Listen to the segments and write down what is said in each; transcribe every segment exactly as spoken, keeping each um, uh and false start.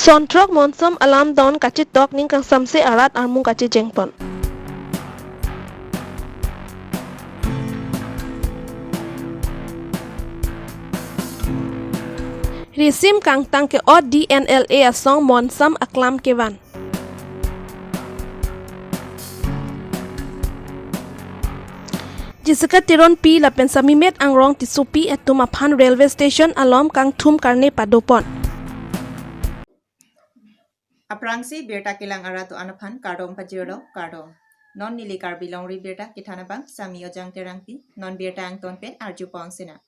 Son throk monsom alam don kachetok ning kangsamse arat armung kachejengpon. Risim kangtang ke-ot D N L A asong monsom aklam kevan. Jessica Teronpi lapen Samimet Angrong Tissopi atum aphan railway station along kangthum karne padopon. Aphrangsi birta kelang arat do-an aphan kardom pajirlo, kardom. Non neli Karbi Longri Birta kethan abang Sami Ojang Terangpi, non birta angton pen arjupon sena.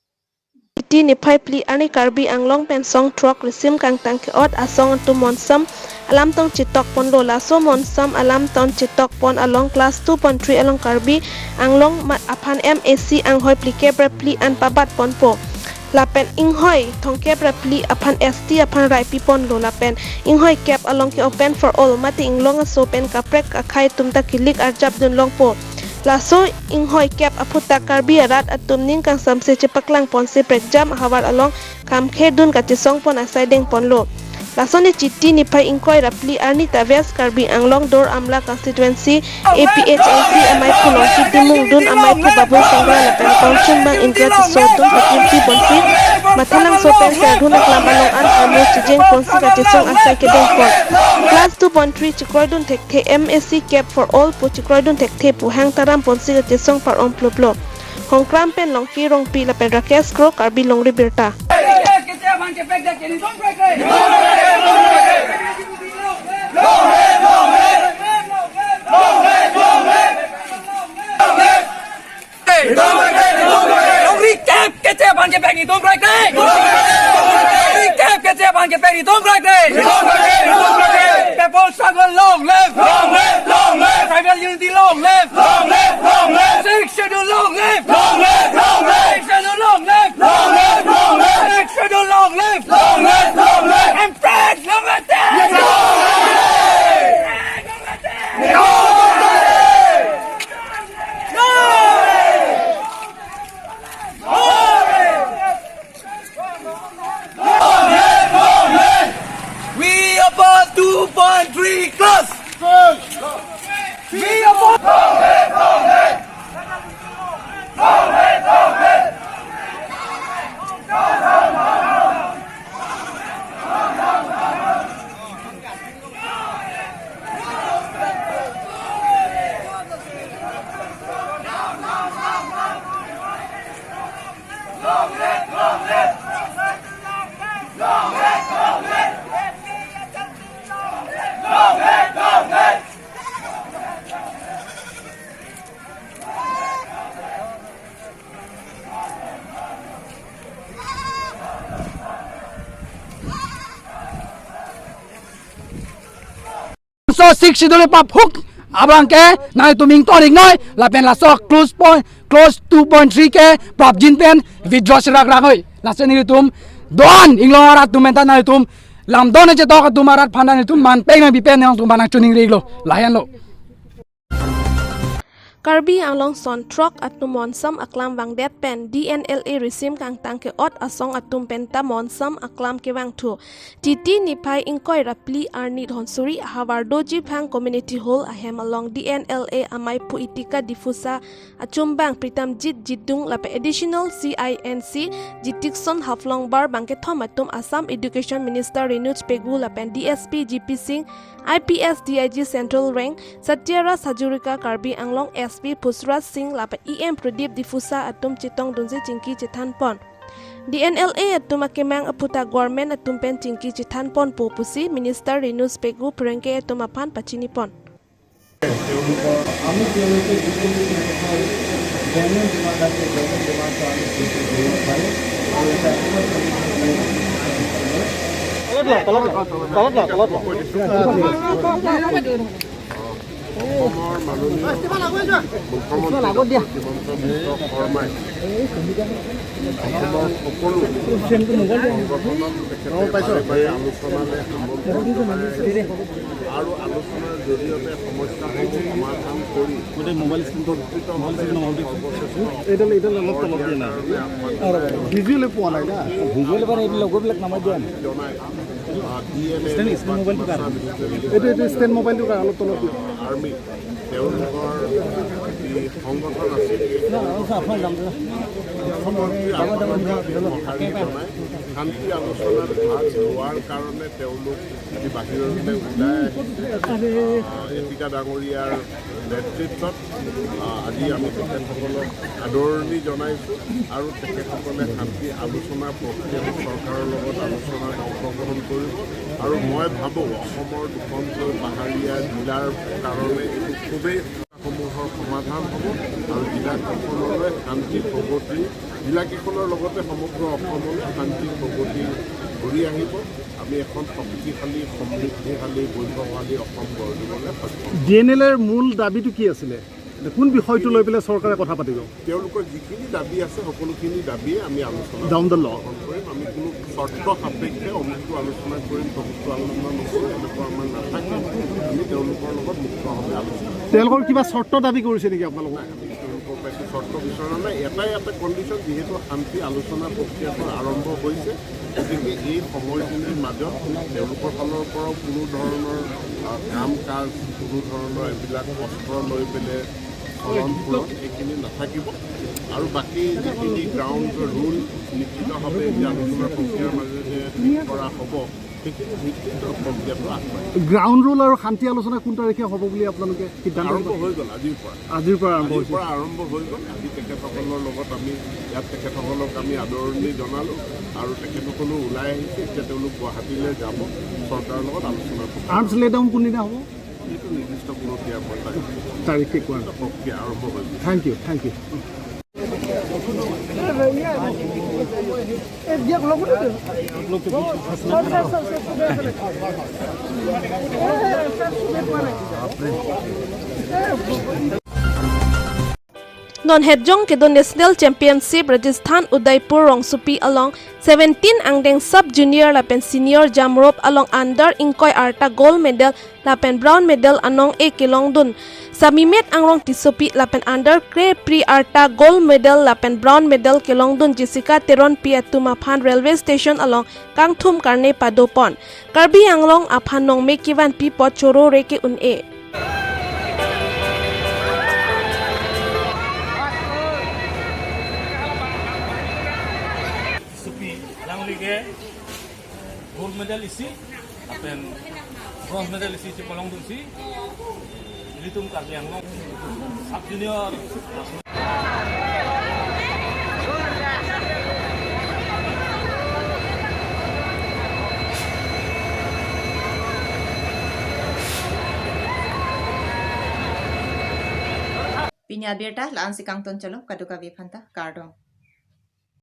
Chiti niphai phli arni Karbi Anglong pen song throk risim kangtang ke-ot asong atum monsom alam tong chetokponlo. Laso monsom alam tong chetokpon along class two point three along Karbi Anglong ma-, aphan M A C anghoi phlikep ra phli an pabatponpo. Lapen inghoi thomkep ra phli aphan S T aphan rai piponlo. Lapen inghoi kep along ke open for all mate inglong aso pen kaprek akhei atum ta kilik arjapdun longpo. Laso inghoi kep aphuthak Karbi arat atum ning kangsamse chepaklangponsi prekjam ahavar along khamkhedun kachesongpon asai dengponlo. Lason ne Chiti niphai ingkoi ra phli arni ta West Karbi Anglong Dor Amla constituency A P H L C amaiphu Longki Timung dun amaiphu Babul Sangma lapen kongchunbang Indra Tisso atum pakimpiponsi Mathalangso pen Serdun aklam along an armu chejengponsi kachesong asai kedengpon. Class two point three chekroidun thekthe, M A C kep for all pu chekroidun thekthe pu hang taramponsi kachesong par-om ploplo. Hongkram pen Longki Rongpi lapen Rakesh Kro, Karbi Longri Birta. Longri kep keche aphan kepek nelitum krekre. Longri kep keche aphan kepek nelitum krekre. People struggle long live. Long live, long live. Tribal unity long live. Long live, long live. Sixth Schedule long live. Long live, long live. Sixth Schedule long live. Long live, long live. Sixth Schedule long live. Long live, long live. Hemprek long live. Long live. We oppose two point three clause. We oppose. So Sixth Schedule paphuk abang ke nangtum ingtong iknoi lapen laso clause point, clause two point three ke prapjin pen withdraw serak rangnoi. Laso nelitum don inglong arat atum pen ta nangtum lam don chetok atum arat aphan nangtum manpeng nangpipen nangtum aphan nangchoningri iklo. Lahenlo. Karbi Anglong son throk atum monsom aklam vangdet pen D N L A risim kangtang ke-ot asong atum pen ta monsom aklam kevangthu. Chiti niphai ingkoi ra phli arni dhonsuri ahavar Doji Phang Community Hall ahem along D N L A amaiphu Itika Diphusa, achumbang Pritamjit Jidung lapen Additional C I N C Jitikson Haflongbar bangkethom atum Assam Education Minister Renojoy Pegu lapen D S P G P Singh, I P S D I G Central Range, Satyaraj Hazarika, Karbi Anglong S P Pushparaj Singh lapen E M Pradip Diphusa atum chetongdunsi chingki chethanpon. D N L A atum akemang aphuthak government atum pen chingki chethanponpo pusi Minister Renojoy Pegu pherangke atum aphan pachinipon. অসমৰ মাননীয় মুখ্যমন্ত্ৰী ডক্টৰ হিমন্ত বিশ্ব শৰ্মাই অসমৰ সকলো সংগঠনক তেখেতে বাৰে বাৰে আলোচনালৈ আমন্ত্ৰণ জনাই আহিছে আৰু আলোচনাৰ জৰিয়তে সমস্যাসমূহ সমাধান কৰি গোটেই মোবাইল স্ক্ৰীণটো, মোবাইল স্ক্ৰীণ নহ'লে সৰ্বশ্ৰেষ্ঠ এইডাল, এইডাল অলপ তলত দিয়া নাই। ভিজুৱেলে পোৱা নাই না। ভিজুৱেল মানে এইটো লগ'বিলাক নামাই দিয়া নাই। জনাই ah, D N A stand, stand মোবাইলটো কাৰ? এইটো, এইটো ষ্টেণ্ড মোবাইলটো কাৰ? অলপ তলত দিয়ক। আৰ্মি, তেওঁলোকৰ যি সংগঠন আছিল, মুখ্যমন্ত্ৰী আহ্বানত সঁহাৰি জনাই শান্তি আলোচনাত ভাগ লোৱাৰ কাৰণে তেওঁলোক যি বাহিৰলৈ ওলাই আহিছে, আহ, এপিকা ডাঙৰীয়াৰ নেতৃত্বত, আহ, আজি আমি তেখেতসকলক আদৰণি জনাইছোঁ আৰু তেখেতসকলে শান্তি আলোচনা প্ৰক্ৰিয়াটো চৰকাৰৰ লগত আলোচনাত অংশগ্ৰহণ কৰিব। আৰু মই ভাবোঁ, অসমৰ দুখনকৈ পাহাৰীয়া জিলাৰ কাৰণে এইটো খুবেই সমূহৰ সমাধান হ'ব আৰু জিলাসকললৈ শান্তি প্ৰগতি, জিলাকেইখনৰ লগতে সমগ্ৰ অসমলৈ শান্তি প্ৰগতি ঘূৰি আহিব। আমি এখন শক্তিশালী, সমৃদ্ধিশালী, বৈভৱশালী অসম গঢ় দিবলৈ সক্ষম হ'ম। ডি এন এলৰ মূল দাবীটো কি আছিলে? কোন বিষয়টো লৈ পেলাই চৰকাৰে কথা পাতিব? তেওঁলোকৰ যিখিনি দাবী আছে, সকলোখিনি দাবীয়ে আমি আলোচনা Down the law. গ্ৰহণ কৰিম। আমি কোনো চৰ্ত সাপেক্ষে অমুকটো আলোচনা কৰিম, তমুকটো আলোচনা নকৰিম, এনেকুৱা আমাৰ নাথাকে। আমি তেওঁলোকৰ লগত মুক্তভাৱে আলোচনা কৰিম। তেওঁলোকৰ কিবা চৰ্ত দাবী কৰিছে নেকি আপোনালোকক? নাই, আমি তেওঁলোকৰ পৰা একো চৰ্ত বিচৰা নাই। এটাই এটা কণ্ডিশ্যন, যিহেতু শান্তি আলোচনা প্ৰক্ৰিয়াটো আৰম্ভ হৈছে, গতিকে এই সময়খিনিৰ মাজত তেওঁলোকৰ ফালৰ পৰাও কোনো ধৰণৰ, আহ, কাম কাজ, কোনো ধৰণৰ এইবিলাক অস্ত্ৰ লৈ পেলাই চলন ফুৰণ এইখিনি নাথাকিব। আৰু বাকী যিখিনি গ্ৰাউণ্ড ৰুল নিশ্চিতভাৱে এতিয়া আলোচনা প্ৰক্ৰিয়াৰ মাজেৰে ঠিক কৰা হ'ব, সেইখিনি ভিত্তিত প্ৰক্ৰিয়াটো আগবাঢ়িব। গ্ৰাউণ্ড ৰুল আৰু শান্তি আলোচনা কোন তাৰিখে হ'ব বুলি আপোনালোকে সিদ্ধান্ত আৰম্ভ গ্ৰহণ? হৈ গ'ল আজিৰ পৰা। আজিৰ পৰা আৰম্ভ আজিৰ হৈছে। পৰা আৰম্ভ হৈ গ'ল। আজি তেখেতসকলৰ লগত আমি ইয়াত তেখেতসকলক আমি আদৰণি জনালোঁ আৰু তেখেতসকলো ওলাই আহিছে। এতিয়া তেওঁলোক গুৱাহাটীলৈ যাব, চৰকাৰৰ লগত আলোচনা কৰিব। আৰ্মছ লে ডাউন কোনদিনা হ'ব? এইটো নিৰ্দিষ্ট কোনো দিয়া মই তাৰিখ। তাৰিখ ঠিক কৰা নাই। প্ৰক্ৰিয়া আৰম্ভ হৈ গৈছে। Thank you, thank you. Non hetjong kedo National Championship Rajasthan Udaipur rongsopi along seventeen angdeng sub junior lapen senior jump rope along under ingkoi arta gold medal lapen bronze medal anong-e kelongdun Samimet Angrong Tissopi lapen under kre-phli arta gold medal lapen bronze medal kelongdun Jessica Teronpi atum aphan railway station along kangthum karne padopon. Karbi Anglong aphan nongme kevanpi apot choro re ke-un-e. Tissopi alangli ke gold medal isi, lapen bronze medal isi chepalongdunsi ilitum Karbi Anglong sub junior Pini abirta la-ansi kangton cholo, kadokave aphanta kardom.